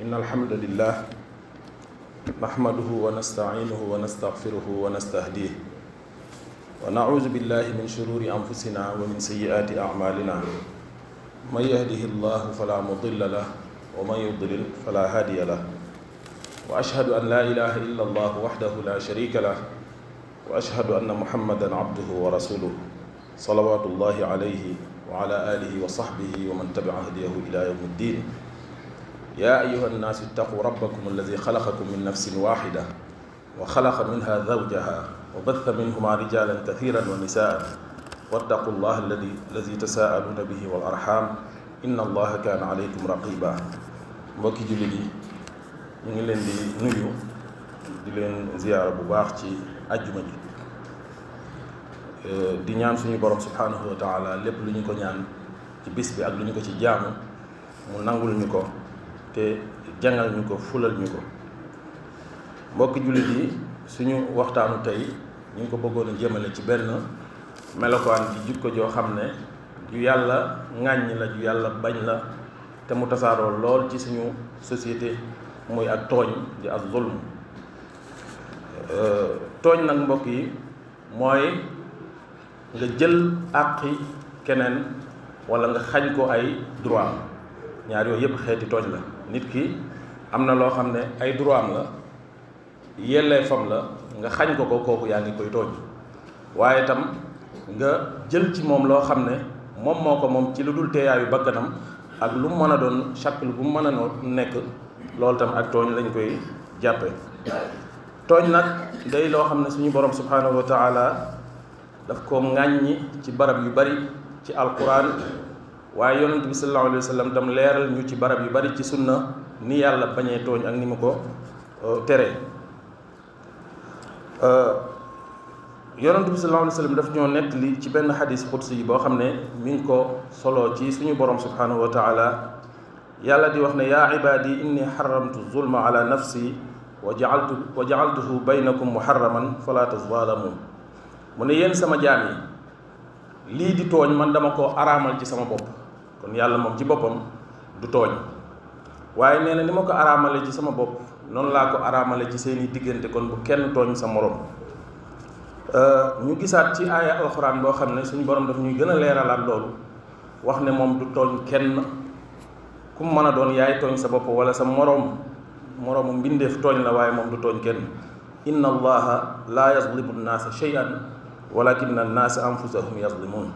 إن الحمد لله نحمده ونستعينه ونستغفره ونستهديه ونعوذ بالله من شرور أنفسنا ومن سيئات أعمالنا من يهده الله فلا مضل له ومن يضلل فلا هادي له وأشهد أن لا إله إلا الله وحده لا شريك له وأشهد أن محمدا عبده ورسوله صلوات الله عليه وعلى آله وصحبه ومن تبع هديه إلى يوم الدين يا أيها الناس اتقوا ربكم الذي خلقكم من نفس واحدة وخلق منها زوجها وبث منهما رجالا كثيرا ونساء واتقوا الله الذي تساءلون به والأرحام إن الله كان عليكم رقيبا. mbokki jullit yi ñu ngi leen di nuyu di leen ziyaara bu baax ci àjjuma ji di ñaan suñu borom subhanahu wa taala lépp lu ñu ko ñaan ci bis bi ak lu ñu ko ci jaamu mu nangul ñu ko te jàngal ñu ko fulal ñu ko. mbokki jullit yi suñu waxtaanu tey ñu ngi ko bëggoon a jëmale ci benn melokaan ji jikko joo xam ne ju yàlla ŋàññ la ju yàlla bañ la te mu tasaaroo lool ci suñu société muy ak tooñ di ak zulm. tooñ nag mbokk yi mooy nga jël àqi keneen walla nga xañ ko ay droit ñaar yooyu yëpp xeeti tooñ la. nit ki am na loo xam ne ay droit am la yelleefam la nga xañ ko kooku yaa ngi koy tooñ. waaye tam nga jël ci moom loo xam ne moom moo ko moom ci lu dul teeyaayu bakkanam ak lu mu mën a doon chaque bu mu mën a nekk loolu tam ak tooñ lañ koy jàppe. tooñ nag day loo xam ne suñu borom subhanahu wa taala daf ko ŋàññi ci barab yu bari ci alquran waaye yonent bi sallallahu alayhi wa sallam tam leeral ñu ci barab yu bari ci sunna ni yàlla bañee tooñ ak ni mu ko teree. yonent bi sallallahu alayhi wa sallam daf ñoo nettali ci benn xadis xudsi yi boo xam ne mi ngi ko soloo ci suñu borom subhanahu wa taala yàlla di wax ne yaa ibaadi inni xaramtu zulma ala nafsi wa jaaltuhu baynakum muharraman fala tazalamu. mu ne yéen sama jaam yi lii di tooñ man dama ko araamal ci sama bopp. kon yàlla moom ci boppam du tooñ waaye nee na ni ma ko araamale ci sama bopp noonu laa ko araamale ci seeni diggante kon bu kenn tooñ sa morom. ñu gisaat ci aaya alxuraan boo xam ne suñu borom daf ñuy gën a leeralaat loolu wax ne moom du tooñ kenn ku mu mën a doon yaay tooñ sa bopp wala sa moroomu mbindeef tooñ la waaye moom du tooñ kenn. inna allaha laa yazlimu nnaasa shay'an walakinna nnaasa anfusahum yazlimun.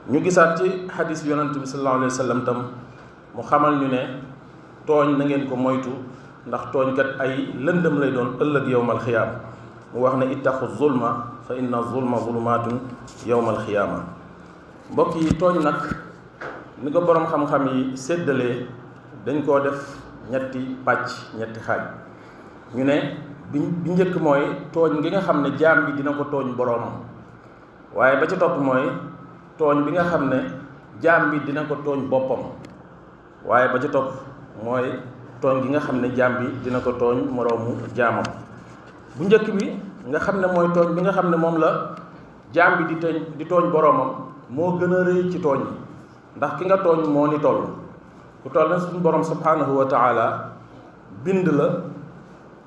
ñu gisaat ci xadis yonent bi sallallahu alayhi wa sallam tam mu xamal ñu ne tooñ na ngeen ko moytu ndax tooñkat ay lëndëm lay doon ëllëg yowmal xiyaam. mu wax ne ittaqu zulma fa inna zulma zulumaatun yowmal xiyaama. mbokk yi tooñ nag ni ko boroom xam-xam yi séddalee dañ koo def ñetti pàcc ñetti xaaj. ñu ne bi njëkk mooy tooñ gi nga xam ne jaam bi dina ko tooñ boroomam waaye ba ca topp mooy tooñ bi nga xam ne jaam bi dina ko tooñ boppam waaye ba ca topp mooy tooñ gi nga xam ne jaam bi dina ko tooñ moroomu jaamam. bu njëkk bi nga xam ne mooy tooñ bi nga xam ne moom la jaam bi di tooñ boroomam moo gën a rëy ci tooñ yi ndax ki nga tooñ moo ni toll ku toll na suñu borom subhanahu wa taala bind la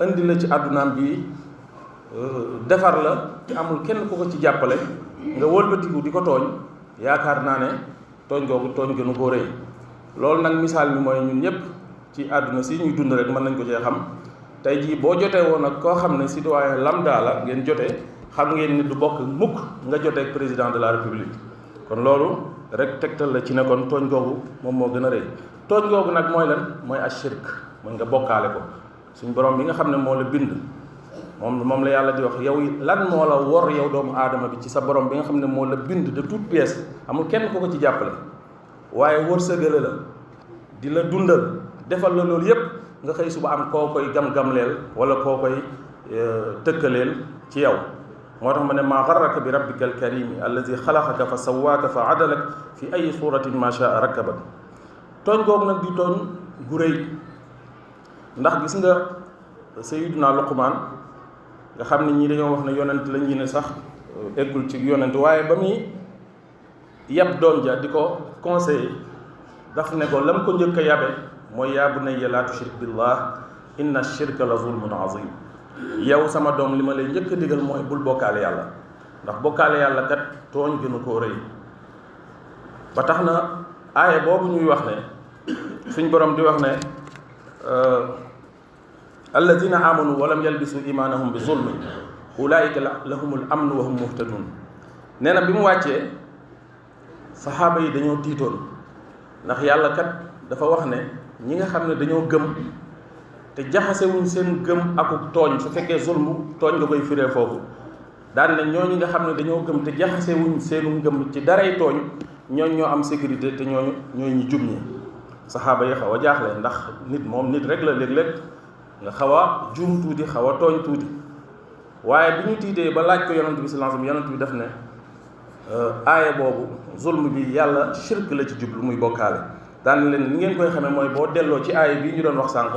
indi la ci àddunaam bi defar la te amul kenn ku ko ci jàppale nga wëlbatiku di ko tooñ yaakaar naa ne tooñ googu tooñ gënu koo rëy. loolu nag misaal mi mooy ñun ñëpp ci àdduna si ñuy dund rek mën nañ ko cee xam. tey jii boo jotee woon ak koo xam ne citoyen lambda la ngeen jotee xam ngeen ni du bokk mukk nga jotee ak président de la république. kon loolu rek tegtal la ci ne kon tooñ googu moom moo gën a rëy. tooñ googu nag mooy lan mooy ashirk mooy nga bokkaale ko suñ borom bi nga xam ne moo la bind moom la yàlla di wax yow lan moo la wor yow doomu aadama bi ci sa borom bi nga xam ne moo la bind de toute pièce amul kenn ku ko ci jàppale waaye wërsëgale la di la dundal defal la loolu yépp nga xëy suba am koo koy gam-gamleel wala koo koy tëkkaleel ci yow. moo tax ma ne maa garraka bi rabbika alkarimi allazi xalaqaka fa sawaaka fa adalak fi ay suratin ma shaa rakkabak. tooñ googu nag di tooñ gu rëy ndax gis nga Sayyiduna Luqmaan nga xam ne ñii dañoo wax ne yonent la ñi ne sax eggul ci yonent waaye ba muy yab doom ja di ko conseiller daf ne ko lam ko njëkk a yabe mooy yaa bunayya laa tushrik billah inna shirka la zulmun azim. yow sama doom li ma lay njëkk a digal mooy bul bokkaale yàlla, ndax bokkaale yàlla kat tooñ gënu koo rëy. ba tax na aaya boobu ñuy wax ne suñ borom di wax ne alladina amanu walam yalbisu imanahum bi zulmin ulaika lahumul amnu wa hum muhtadun. nee na bi mu wàccee saxaaba yi dañoo tiitoon, ndax yàlla kat dafa wax ne ñi nga xam ne dañoo gëm te jaxasewuñ seen gëm akuk tooñ, su fekkee zulmu tooñ nga koy firee foofu, daan ne ñooñu nga xam ne dañoo gëm te jaxasewuñ seenu ngëm ci daray tooñ, ñooñ ñoo am sécurité te ñooñu ñu jub ñi. saxaaba yi xaw a jaaxle, ndax nit moom nit rek la, léeg-léeg nga xaw a juum tuuti, xaw a tooñ tuuti. waaye bi ñu tiitee ba laaj ko yonent bi sallallahu alayhi wasallam, yonent bi def ne aaya boobu zulm bi yàlla shirk la ci jublu, muy bokkaale. daan leen ni ngeen koy xamee mooy boo delloo ci aaya bii ñu doon wax sànq,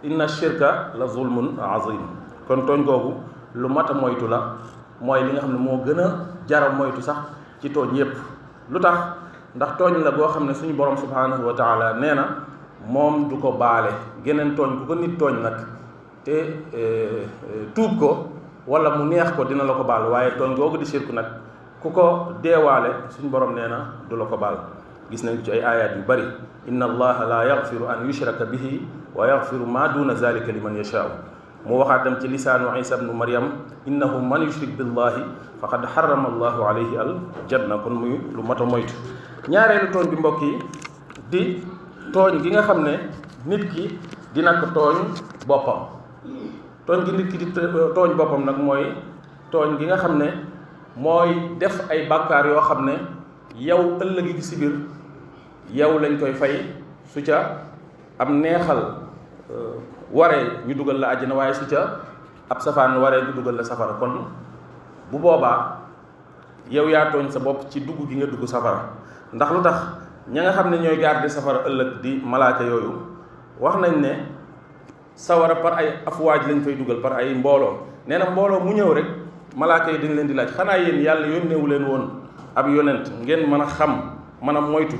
inna shirka la zulmun azim. kon tooñ googu lu mat a moytu la, mooy li nga xam ne moo gën a jara moytu sax ci tooñ yépp. lu tax? ndax tooñ la boo xam ne suñu borom subhanahu wa taala nee na moom du ko baale. geneen tooñ ku ko nit tooñ nag te tuub ko wala mu neex ko dina la ko baal, waaye tooñ googu di shirku nag ku ko deewaale suñu borom nee na du la ko baal. gis nañ ci ay ayat yu bari, inna allaha la yaghfiru an yushraka bihi wa yaghfiru ma duna zalika liman yashaau. mu waxaatam ci lisaanu isa ibnu maryam, innahu man yushrik billahi faqad harrama allahu alayhi al janna. kon muy lu mat a moytu. ñaareelu tooñ bi mbokk yi di tooñ gi nga xam ne nit ki dina ko tooñ boppam. tooñ gi nit ki di tooñ boppam nag mooy tooñ gi nga xam ne mooy def ay bàkkaar yoo xam ne yow ëllëgi gi si biir yow lañ koy fay, su ca am neexal waree ñu dugal la àjjana, waaye su ca ab safaan waree ñu dugal la safara. kon bu boobaa yow yaa tooñ sa bopp ci dugg gi nga dugg safara. ndax lu tax? ña nga xam ne ñooy garder safara ëllëg di malaaka yooyu, wax nañ ne sawara par ay afwaaj lañ fay dugal, par ay mbooloo. nee na mbooloo mu ñëw rek malaaka yi dañ leen di laaj, xanaa yéen yàlla yónneewu leen woon ab yonent ngeen mën a xam, mën a moytu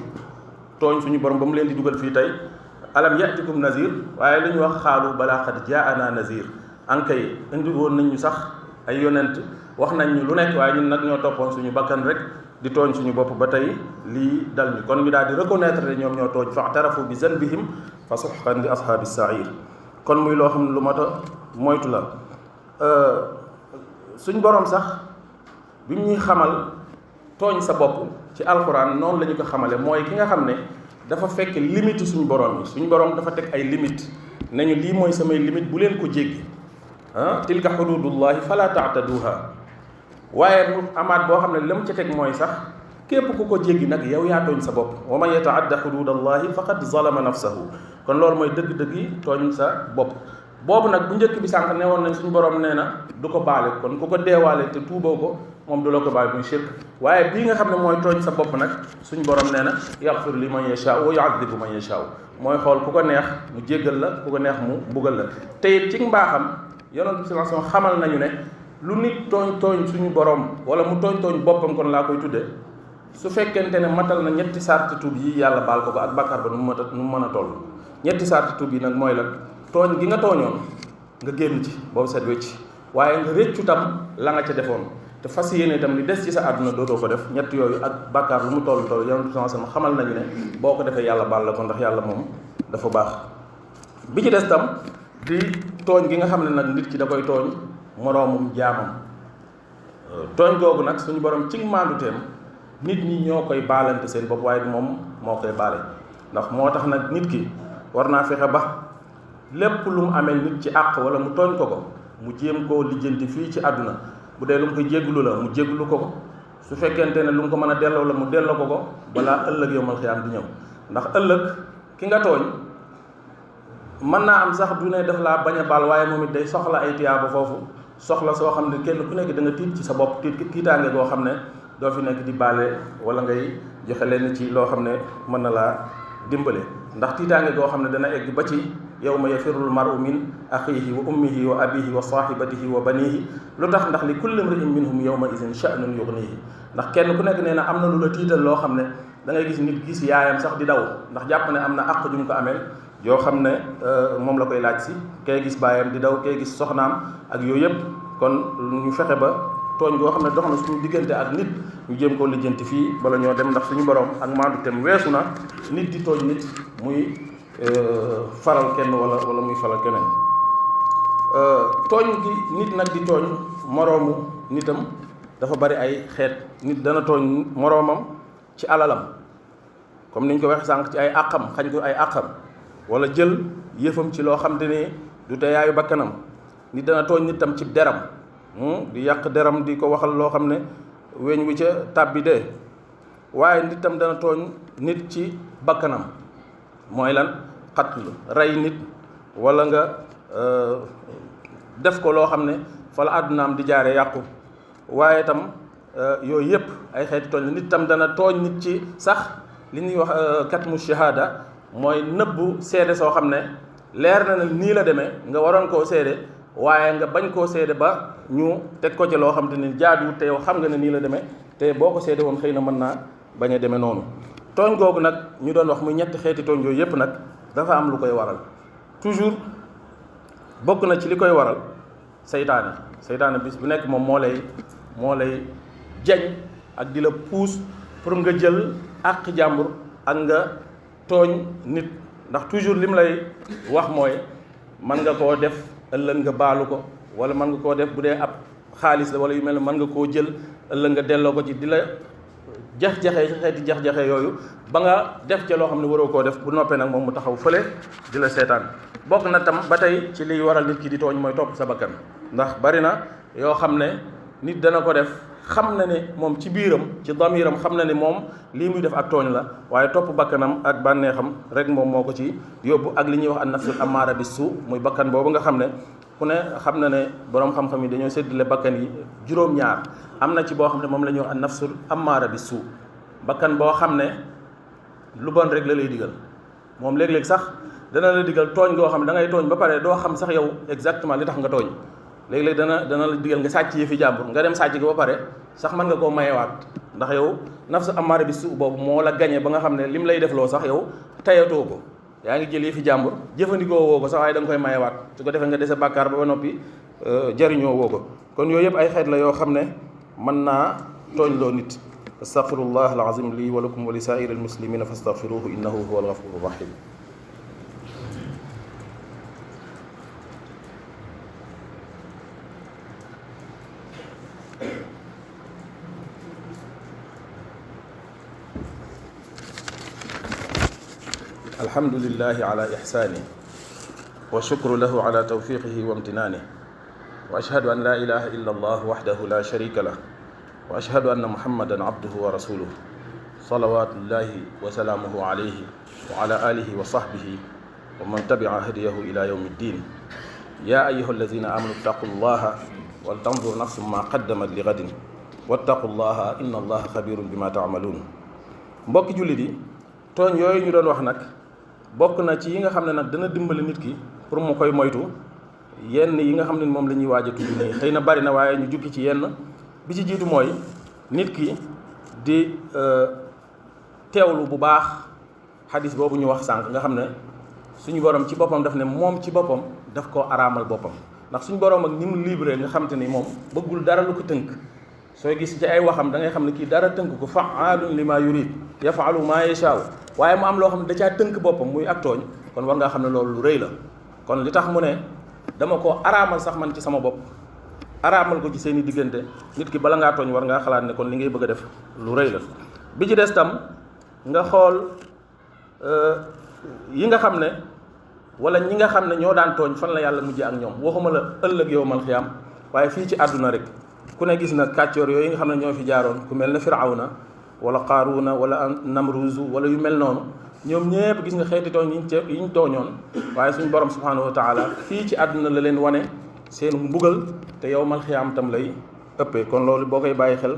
tooñ suñu borom ba mu leen di dugal fii tey? alam yatikum nazir? waaye lu ñu wax xaalu balaa qad jaana nazir. ankay indi woon nañ ñu sax ay yonent, wax nañ ñu lu nekk, waaye ñun nag ñoo toppoon suñu bakkan rek di tooñ suñu bopp ba tey lii dal ñu. kon ñu daal di reconnaître ne ñoom ñoo tooñ, fa'tarafu bi zanbihim fa suhqan li ashaabi sair. kon muy loo xam ne lu mat a moytu la. suñ borom sax bi ñuy xamal tooñ sa bopp ci alxuraan noonu la ñu ko xamale, mooy ki nga xam ne dafa fekk limite suñu borom yi. suñu borom dafa teg ay limite, nañu lii mooy samay limite, bu leen ko jéggi. tilka xududullahi fala taataduha. waaye mu amaat boo xam ne la mu ca teg mooy sax képp ku ko jéggi nag yow yaa tooñ sa bopp. wa man yataadda xududallahi faqad zalama nafsahu. kon loolu mooy dëgg-dëgg yi tooñ sa bopp. boobu nag bu njëkk bi sànq ne woon nañ suñu borom nee na du ko baale, kon ku ko deewaale te tuuboo ko moom du la ko baale, muy shirk. waaye bii nga xam ne mooy tooñ sa bopp nag suñu borom nee na yaxfir li man yashaa wa yuadibu man yashaa. mooy xool ku ko neex mu jéggal la, ku ko neex mu mbugal la. te it ci mbaaxam yonent bi sallallahu alayhi wasallam xamal nañu ne lu nit tooñ suñu borom wala mu tooñ boppam, kon laa koy tudde, su fekkente ne matal na ñetti sarti tuub yi yàlla baal ko ak bàkkaar ba nu mu mën a toll. ñetti sarti tuub yi nag mooy la tooñ gi nga tooñoon nga génn ci boobu set wecc, waaye nga réccu tam la nga ca defoon, te fas yéene itam li des ci sa àdduna dootoo ko def. ñett yooyu ak bàkkaar lu mu toll yonent bi sallallahu alayhi wasallam xamal nañu ne boo ko defee yàlla baal la ko, ndax yàlla moom dafa baax. bi ci des tam di tooñ gi nga xam ne nag nit ki da koy tooñ moroomum jaamam. tooñ googu nag suñu borom ci maanduteem nit ñi ñoo koy baalante seen bopp, waaye moom moo koy baale. ndax moo tax nag nit ki war naa fexe ba lépp lu mu amee nit ci àq wala mu tooñ ko mu jéem koo lijjanti fii ci àdduna. bu dee lu mu ko jégglu la mu jégglu ko, su fekkente ne lu mu ko mën a delloo la mu delloo ko balaa ëllëg yawmal xiyaam di ñëw. ndax ëllëg ki nga tooñ mën naa am sax du ne def laa bañ a baal, waaye moom it day soxla ay tiyaaba foofu, soxla soo xam ne kenn ku nekk da nga tiit ci sa bopp, tiitaange goo xam ne doo fi nekk di baale wala ngay joxe leen ci loo xam ne mën na laa dimbale. ndax tiitaange goo xam ne dana egg ba ci yawma yafirul mar'u min axiihi wa ummihi wa abihi wa sahibatihi wa banihi. lu tax? ndax li kulli imri'in minhum yawma idin sha'nun yughnihi. ndax kenn ku nekk nee na am na lu la tiital loo xam ne da ngay gis nit gis yaayam sax di daw ndax jàpp ne am na àq ju mu ko amee, yoo xam ne moom la koy laaj si kay gis baayam di daw kay gis soxnaam ak yooyu yëpp kon ñu fexe ba tooñ goo xam ne dox na suñu diggante ak nit ñu jéem koo lijjanti fii bala ñoo dem ndax suñu borom ak maandu tem weesu na nit di tooñ nit muy faral kenn wala muy faral keneen tooñ gi nit nag di tooñ moroomu nitam dafa bari ay xeet nit dana tooñ moroomam ci alalam comme niñ ko waxee sànq ci ay àqam xañ ko ay àqam wala jël yëfam ci loo xam te ne du te yaayu bakkanam nit dana tooñ nit tam ci deram di yàq deram di ko waxal loo xam ne weñ wu ca tàbbi dee waaye nit tam dana tooñ nit ci bakkanam mooy lan xatl rey nit wala nga def ko loo xam ne fa la àddunaam di jaare yàqu waaye tam yooyu yëpp ay xeeti tooñ la nit tam dana tooñ nit ci sax li ñuy wax katmu shahada mooy nëbbu seede soo xam ne leer na ne nii la demee nga waroon koo seede waaye nga bañ koo seede ba ñu teg ko ci loo xam te ni jaaduwut te yow xam nga ne nii la demee te boo ko seede woon xëy na mën naa bañ a demee noonu tooñ googu nag ñu doon wax muy ñetti xeeti tooñ yooyu yëpp nag dafa am lu koy waral toujours bokk na ci li koy waral seytaane bis bu nekk moom moo lay jañ ak di la puus pour nga jël àq jàmbur ak nga tooñ nit ndax toujours lim lay wax mooy mën nga koo def ëllëg nga baalu ko wala mën nga koo def bu dee ab xaalis la wala yu mel ne mën nga koo jël ëllëg nga delloo ko ci di la jax-jaxee xeeti jax-jaxee yooyu ba nga def ca loo xam ne waroo koo def bu noppee nag moom mu taxaw fële di la seetaan bokk na tam ba tey ci liy waral nit ki di tooñ mooy topp sa bakkan ndax bari na yoo xam ne nit dana ko def xam na ne moom ci biiram ci damiram xam na ne moom lii muy def ak tooñ la waaye topp bakkanam ak bànneexam rek moom moo ko ci yóbbu ak li ñuy wax an nafsul ammaara bis suu muy bakkan boobu nga xam ne ku ne xam na ne boroom xam-xam yi dañoo séddale bakkan yi juróom-ñaar am na ci boo xam ne moom la ñuy wax an nafsul ammaara bis suu bakkan boo xam ne lu bon rek la lay digal moom léeg-léeg sax dana la digal tooñ goo xam ne da ngay tooñ ba pare doo xam sax yow exactement li tax nga tooñ léeg-léeg dana la digal nga sàcc yëfi jàmbur nga dem sàcc ko ba pare sax mën nga koo mayewaat ndax yow nafsu ammaara bi suu boobu moo la gañe ba nga xam ne lim lay def loo sax yow tayatoo ko yaa ngi jël yëfi jàmbur jëfandikoo woo ko sax waaye da nga koy mayewaat su ko defee nga dese bàkkaar ba noppi jariñoo woo ko kon yooyu yëpp ay xeet la yoo xam ne mën naa tooñ loo nit astaghfirullah alazim lii wa lakum wa li saa'iri almuslimina fastaghfiruhu innahu huwa alghafuru rahim alhamdulillahi ala ihsanih wa shukru lahu ala tawfiqihi wa imtinanihi wa ashhadu an la ilaha illa allah wahdahu la sharika lah wa ashhadu anna muhammadan abduhu wa rasuluhu salawatullahi wa salaamuhu alayhi wa ala alihi wa sahbihi wa man tabi'a hadiyahu ila yawmi ddin ya ayyuha allazina amanu ittaqullaha wal tanzur nafsum ma qaddamat li ghadin wattaqullaha inna allaha khabirun bima ta'malun mbokki jullit yi tooñ yooyu ñu doon wax nag bokk na ci yi nga xam ne nag dana dimbali nit ki pour mu koy moytu yenn yi nga xam ne moom la ñuy waaj a tudd nii xëy na bari na waaye ñu jukki ci yenn bi ci jiitu mooy nit ki di teewlu bu baax xadis boobu ñu wax sànq nga xam ne suñu borom ci boppam daf ne moom ci boppam daf koo araamal boppam ndax suñu borom ak ni mu libre nga xam te ni moom bëggul dara lu ko tënk sooy gis ci ay waxam da ngay xam ne kii dara tënk ko fa'aalun lima yurid yaf'alu ma yashaa waaye mu am loo xam ne da caa tënk boppam muy ak tooñ kon war ngaa xam ne loolu lu rëy la kon li tax mu ne dama ko araamal sax man ci sama bopp araamal ko ci seeni diggante nit ki bala ngaa tooñ war ngaa xalaat ne kon li ngay bëgg a def lu rëy la bi ci des tam nga xool yi nga xam ne wala ñi nga xam ne ñoo daan tooñ fan la yàlla mujjee ak ñoom waxuma la ëllëg yawmal xiyaam waaye fii ci àdduna rek ku ne gis na kàccoor yooyu nga xam ne ñoo fi jaaroon ku mel ne firawna wala qaaruna wala namruzu wala yu mel noonu ñoom ñëpp gis nga xeeti tooñ yi ñu tooñoon waaye suñu borom subhanahu wa taala fii ci àdduna la leen wane seen mbugal te yawmal xiyaam tam lay ëppee kon loolu boo koy bàyyi xel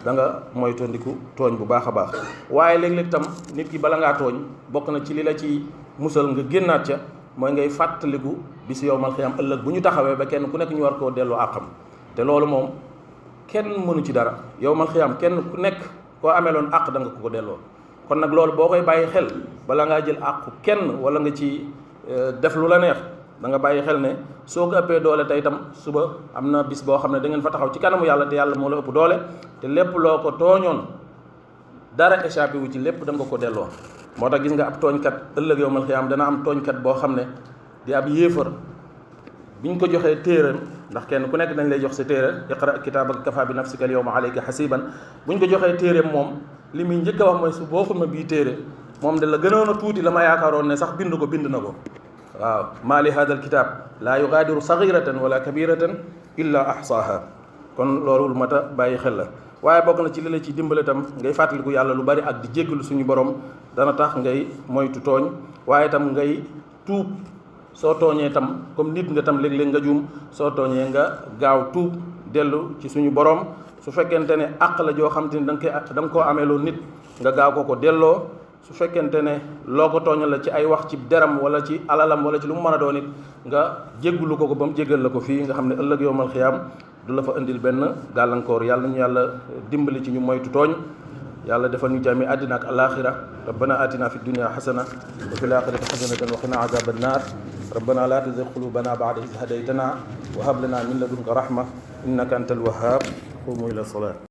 da nga moytandiku tooñ bu baax a baax waaye léeg-léeg tam nit ki bala ngaa tooñ bokk na ci li la ci musal nga génnaat ca mooy ngay fàttaliku bi si yawmal xiyaam ëllëg bu ñu taxawee ba kenn ku nekk ñu war koo delloo àqam te loolu moom kenn mënu ci dara yawmal xiyaam kenn ku nekk koo ameeloon àq da nga ko delloo kon nag loolu boo koy bàyyi xel bala ngaa jël àqu kenn wala nga ci def lu la neex da nga bàyyi xel ne soo ko ëppee doole tey itam suba am na bis boo xam ne da ngeen fa taxaw ci kanamu yàlla te yàlla moo la ëpp doole te lépp loo ko tooñoon dara échappé wu ci lépp da nga ko delloo. moo tax gis nga ab tooñkat ëllëg yawmal xiyaam dana am tooñkat boo xam ne di ab yéefar biñ ko joxee téeram ndax kenn ku nekk dañ lay jox sa téere iqra kitaabaka kafaa bi nafsika al yawma alayka hasiban buñ ko joxee téereem moom li muy njëkk a wax mooy su booxul ma bii téere moom de la gënoon a tuuti la ma yaakaaroon ne sax bind na ko waaw maa li hada al kitab laa yugaadiru saghiratan wala kabiratan illa ahsaaha kon loolu lu mat a bàyyi xel la. waaye bokk na ci li la ci dimbale tam ngay fàttaliku yàlla lu bari ak di jéggalu suñu borom dana tax ngay moytu tooñ waaye tam ngay tuub soo tooñee tam comme nit nga tam léeg-léeg nga juum soo tooñee nga gaaw tuub dellu ci suñu borom su fekkente ne àq la joo xam te ne da nga koo ameeloo nit nga gaaw ko delloo su fekkente ne loo ko tooñal la ci ay wax ci deram wala ci alalam wala ci lu mu mën a doon it nga jéggulu ko ba mu jéggal la ko fii nga xam ne ëllëg yawmal xiyaam du la fa indil benn gàllankoor. yàlla nañu yàlla dimbali ci ñu moytu tooñ yàlla defal ñu jàmmi àddina ak alaxira rabbana atina fi dunya xasana wa fil axirati xasanatan wa qina azaban nar rabbana la tuzigh qulubana ba'da idh hadaytana wa hab lana min ladunka rahma innaka antal wahhab qumu ila salat.